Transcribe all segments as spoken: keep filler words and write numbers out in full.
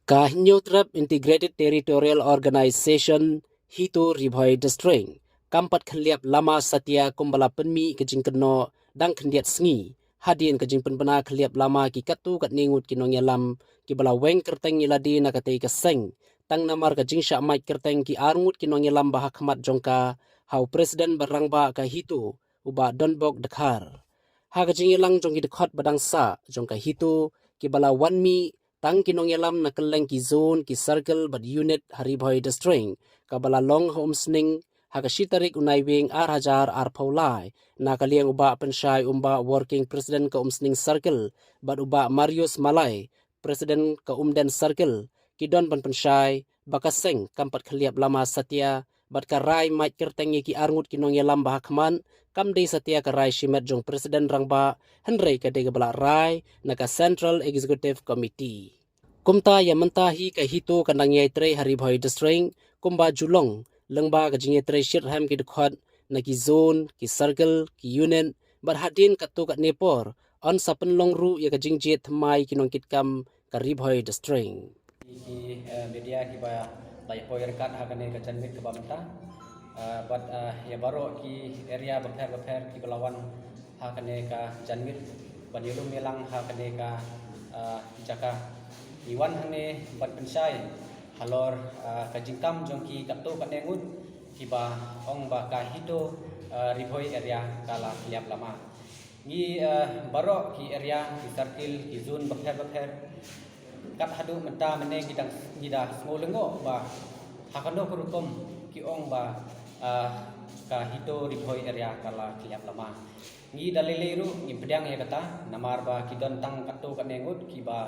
Ka Hynñiewtrep Integrated Territorial Organization, HITO Ri Bhoi District, kam pat khylliap lama satia kumba la pynmih ka jingkynnoh dang khyndiat sngi hadien ka jingpynbna khylliap lama ki katto katne ngut ki nongïalam kiba la weng kyrteng ïa lade na katei ka seng, tang namar ka jingshah mait kyrteng ki ar ngut ki nongïalam ba ha khmat jong ka, ha u President ba rangbah ka HITO, u Bah Donbok Dkhar. Ha ka jingïalang jong ki dkhot ba dang sah jong ka HITO, kiba la wan mih tang ki nongïalam na kylleng ki zone, ki circle bad unit ha Ri Bhoi District, kaba la long ha Umsning ha ka shi tarik u Naiwieng ar hajar arphew lai, na ka liang u Bah Pynshai Umbah, Working President ka Umsning Circle, bad u Bah Marius Malai, President ka Umden Circle, ki don ban pynshai ba ka seng kam pat khylliap lama satia bad ka rai mait kyrteng ïa ki ar ngut ki nongïalam ba ha khmat kam dei satia ka rai shimet jong President rangbah, hynrei ka dei kaba la rai na ka Central Executive Committee. Kumta ïa mynta hi ka HITO kan dang ïai trei ha Ri Bhoi District kumba ju long, lyngba ka jingïatrei shitrhem ki dkhot na ki zone, ki circle, ki unit, bad hadien katto katne por yn sa pynlong ruh ïa ka jingjied thymmai ki nongkitkam ka Ri Bhoi District. Ki, eh, media kiba la ïa poi ryngkat ha kane ka janmiet kaba mynta. Eh, bad, eh, ïa baroh ki area bapher bapher kiba la wan ha kane ka janmiet ban ïalum ïalang ha kane ka, eh, jaka. Ngi wan hangne ban pynshai halor, eh, ka jingkam jong ki katto katne ngut kiba ong ba ka HITO, eh, Ri Bhoi area ka la khylliap lama. Ngi, eh, baroh ki area, ki circle, ki zone bapher bapher, kat haduh mynta mynne ngi dang, ngi da sngew lyngngoh ba ha kano ka rukom ki ong ba, eh, ka HITO Ri Bhoi area ka la khylliap lama. Ngi da lei lei ruh ngim pdiang ïa kata, namar ba ki don tang katto katne ngut kiba,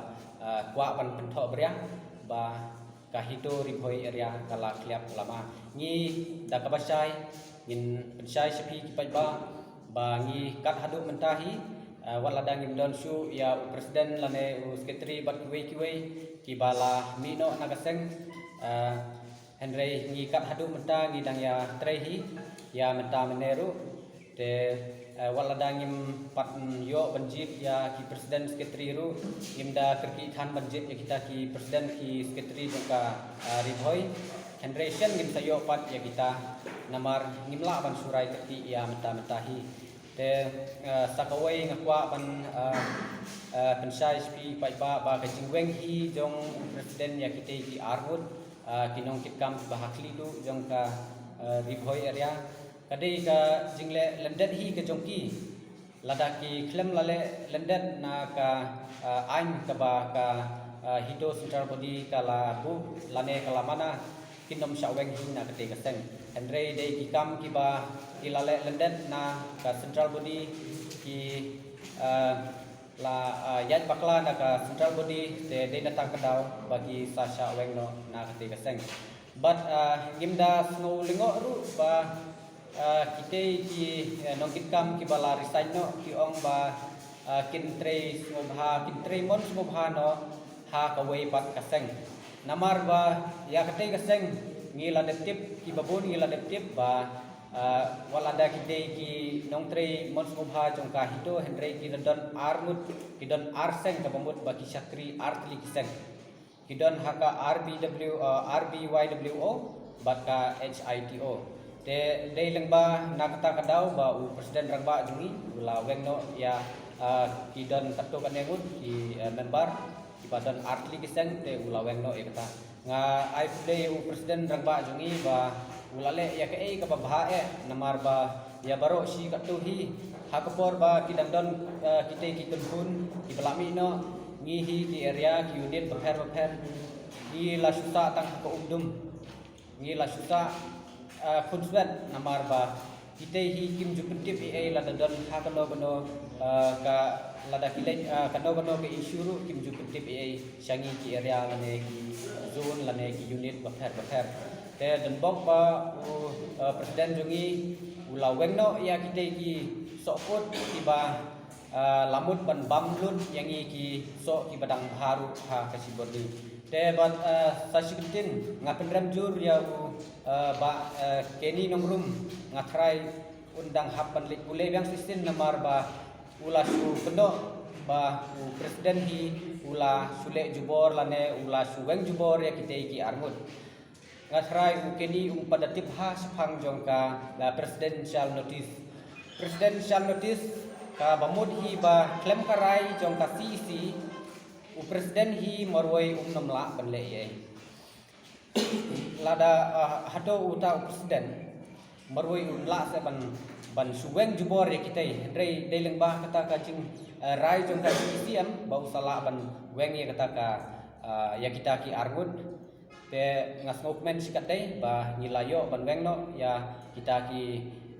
eh, kwah ban pynthoh bria ba ka HITO Ri Bhoi area ka la khylliap lama. Ngi da kaba shai ngin pynshai sha phi ki paidbah ba ngi kat haduh mynta hi, eh, wat lada ngim don shuh ïa u president lane u secretary bad kiwei kiwei kiba la mih noh na ka seng, eh, hynrei ngi kat haduh mynta ngi dang ïa trei hi ïa mynta mynne ruh. Te, eh, wat lada ngim pat, mm, ïoh ban jied ïa ki president secretary ruh, ngim da kyrkieh than ban jied ïa kita ki president ki secretary jong ka, eh, Ri Bhoi. Hynrei shen ngim sa ïoh pat ïa kita namar ngim lah ban shu rai kyrkieh ïa mynta mynta hi. Te, eh, sa kawei nga kwah ban, eh, eh, pynshai sha phi paidbah ba ka jingweng hi jong u president ïa kitei ki ar ngut, eh, ki nongkitkam kiba ha khlieh duh jong ka, eh, Ri Bhoi area. Ka dei ka jingleh lyndet hi ka jong ki. Lada ki khlem la leh lyndet na ka, eh, aiñ kaba ka, eh, HITO Central Body ka la buh lane ka la mana, kin ym shah weng hi na katei ka seng. Hynrei dei ki kam kiba ki la leh lyndet na ka Central Body ki, eh, la, eh, ïaid bakla na ka Central Body, te dei na tang ka daw ba ki sa shah weng noh na katei ka seng. Bad, eh, ngim da sngew lyngngoh ruh ba, eh, kitei ki, eh, nongkitkam kiba la resign noh ki ong ba, eh, kin trei sngewbha, kin trei mon sngewbha noh ha kawei pat ka seng. Namar ba ïa katei ka seng ngi la dep tip, kiba bun ngi la dep tip ba, eh, wat lada kitei ki nongtrei mon sngewbha jong ka HITO, hynrei ki la don ar ngut, ki don ar seng, kaba mut ba ki shakri artylli ki seng. Ki don ha ka R B W, eh, R B Y W O bad ka H I T O. Te dei lyngba na kata ka daw ba u president rangbah jong ngi u la weng noh ïa, eh, ki don katto katne ngut ki, eh, member kiba don artylli ki seng, te u la weng noh ïa kata. Nga ai khublei ïa u president rangbah jong ngi ba u la leh ïa kaei kaba bha eh, namar ba ïa baroh shi katto hi ha ka por ba ki dang don, eh, kitei ki kynhun kiba la mih noh, ngi hi ki area, ki unit bapher bapher, ngi la shu sah tang ha ka umdum, ngi la shu sah, eh, khunswet namar ba kitei hi kim ju pyntip ei ei lada don ha kano kano, eh, ka, lada ki leit, eh, kano kano ka issue ruh kim ju pyntip ei ei sha ngi ki area lane ki zone lane ki unit bapher bapher. Te donbok ba u, eh, president jong ngi u la weng noh ïa kitei ki sohkut kiba, eh, la mut ban bam lut ïa ngi ki soh kiba dang bha ruh ha ka shibun hi. Te bad, eh, sa shi kyntien nga pynrem jur ïa u, eh, Bah, eh, Kenny Nongrum, nga tharai un dang hap ban leit pule biang shisien namar ba U la shu pyndoh ba u president hi u la shu leh jubor lane u la shu weng jubor ïa kitei ki arngut. Nga tharai u Kenny um pat da tip ha shaphang jong ka, la presidential notice. Presidential notice kaba mut hi ba khlem ka rai jong ka C E C, u president hi marwei um nym lah ban leh ei. Lada, ah, hato uta u president marwei un lah se ban, ban shu weng jubor ïa kitei. Hynrei dei lyngba kata ka jing, eh, rai jong ka C E C em ba u sa lah ban weng ïa kata ka, ah, ïa kita ki arngut. Te nga sngewkmen shikatdei ba ngi la ïoh ban weng noh ïa kita ki,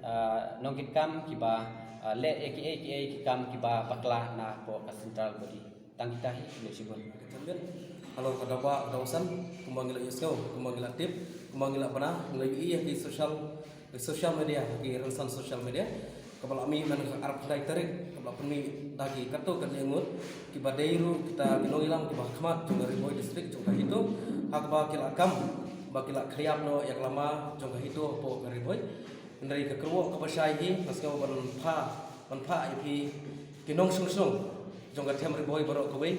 ah, nongkitkam kiba, ah, leh ïa kiei kiei ki kam kiba bakla na poh ka central body. Tang kita hi, khublei shibun. Ka jam beit. Halor ka daw ba, ka daw san, kumba ngi la ïohsngew, kumba ngi la tip, kumba ngi la bana, ngi la ïohi ïa ki social, ki social media, ki rynsan social media. Kaba la mih man ka arphew khyndai tarik, kaba la pynmih da ki katto katne ngut, kiba dei ruh kita ki nongïalam kiba ha khmat jong ka Ri Bhoi District jong ka HITO, ha kaba ki la kam ba ki la khliap noh ïa ka lama jong ka HITO hapoh ka Ri Bhoi. Hynrei ka kyrwoh kaba shai hi, nga sngew ban phah, ban phah ïa phi ki nongshong shnong jong ka them Ri Bhoi baroh kawei,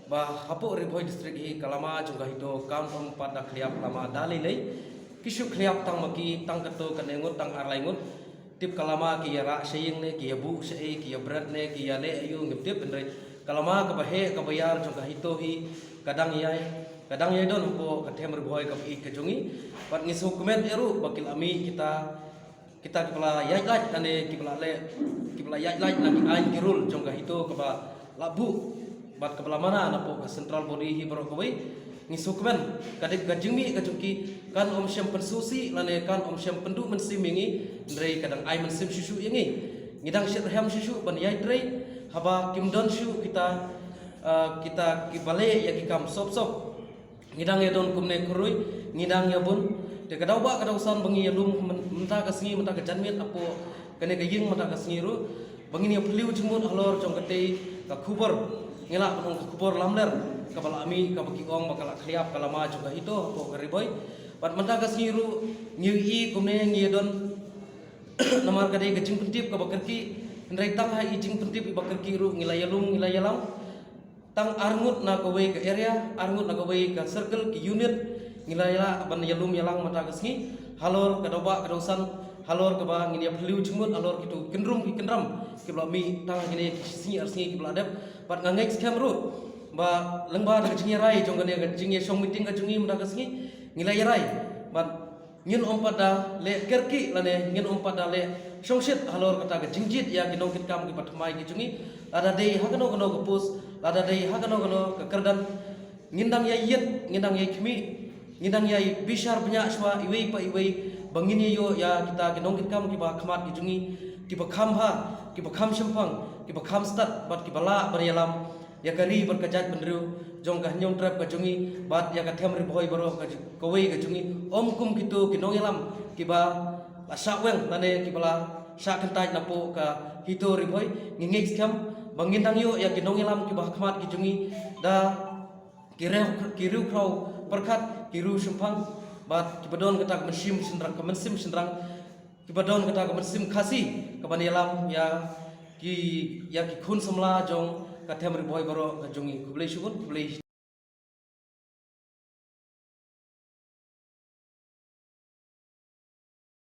ba hapoh Ri Bhoi District hi ka lama jong ka HITO kam ym pat da khliap lama da lei lei. Ki shu khliap tang ma ki, tang katto katne ngut, tang ar lai ngut. Tip ka lama ki ïa rah sha ïing ne, ki ïa buh shaei, ki ïa bret ne, ki ïa leh aïu ngim tip, hynrei ka lama kaba heh kaba ïar jong ka HITO hi ka dang ïai, ka dang ïai don hapoh ka them Ri Bhoi kaba ïeit ka jong ngi. Bad ngi sngewkmen eh ruh ba ki la mih kita, kita kiba la ïaid lait lane kiba la leh, kiba la ïaid lait na ki aiñ ki rule jong ka HITO kaba la buh bad kaba la mana napoh ka central body hi baroh kawei. Ngi sngewkmen ka dei ka jingmih ka jong ki kan ym shym pynsngewsih lane kan ym shym pynduh mynsiem ïa ngi, hynrei ka dang ai mynsiem shuh shuh ïa ngi. Ngi dang shyrkhei shuh shuh ban ïai trei haba kim don shuh kita, ah, kita kiba leh ïa ki kam sop sop. Ngi dang ïa don kumne khrui, ngi dang ïa bun. Te ka daw ba ka daw san ba ngi ïalum myn-, mynta ka sngi, mynta ka janmiet hapoh kane ka ïing mynta ka sngi ruh ba ngin ïa phylliew jingmut halor jong katei ka khubor, ngi lah ban ong ka khubor lamler kaba la mih, kaba ki ong ba ka la khliap ka lama jong ka HITO hapoh ka Ri Bhoi. Bad mynta ka sngi ruh ngi ïohi kumne ngi ïa don namar ka dei ka jingpyntip kaba kyrkieh, hynrei tang ha i jingpyntip iba kyrkieh ruh ngi la ïalum, ngi la ïalam. Tang arngut na kawei ka area, arngut na kawei ka circle, ki unit, ngi la ïa lah ban ïalum ïalang mynta ka sngi halor ka daw ba ka daw san, halor kaba ngin ïa phylliew jingmut halor kito ki kyndrum ki kyndram kiba la mih tang ha kine ki sngi ar sngi kiba la dep. Bad nga ngeit skhem ruh ba lyngba da ka jingïarai jong kane ka jingïashong meeting ka jong ngi mynta ka sngi, ngi la ïarai bad ngin ym pat da leh kyrkieh lane ngin ym pat da leh shongshit halor kata ka jingjied ïa ki nongkitkam kiba thymmai ki jong ngi. Lada dei ha kano kano ka post, lada dei ha kano kano ka kyrdan, ngin dang ïai ïit, ngin dang ïai khmih, ngin dang ïai bishar bniah shuwa iwei pa iwei ba ngin ïa ïoh ïa kita ki nongkitkam kiba khmat ki jong ngi, kiba kham bha, kiba kham shemphang, kiba kham stad bad kiba lah ban ïalam ïa ka ri bad ka jaitbynriew jong ka Hynñiewtrep ka jong ngi bad ïa ka them Ri Bhoi baroh ka ju-, kawei ka jong ngi, ym kum kito ki nongïalam kiba la shah weng lane kiba la shah kyntait napoh ka HITO Ri Bhoi. Ngi ngeit skhem ba ngin dang ïoh ïa ki nongïalam kiba ha khmat ki jong ngi da ki riew, ki riew khraw pyrkhat, ki riew shemphang bad kiba don kata ka mynsiem shynrang, ka mynsiem shynrang, kiba don kata ka mynsiem Khasi kaban ïalam ïa ki, ïa ki khun samla jong ka them Ri Bhoi baroh ka jong ngi. Khublei shibun, khublei.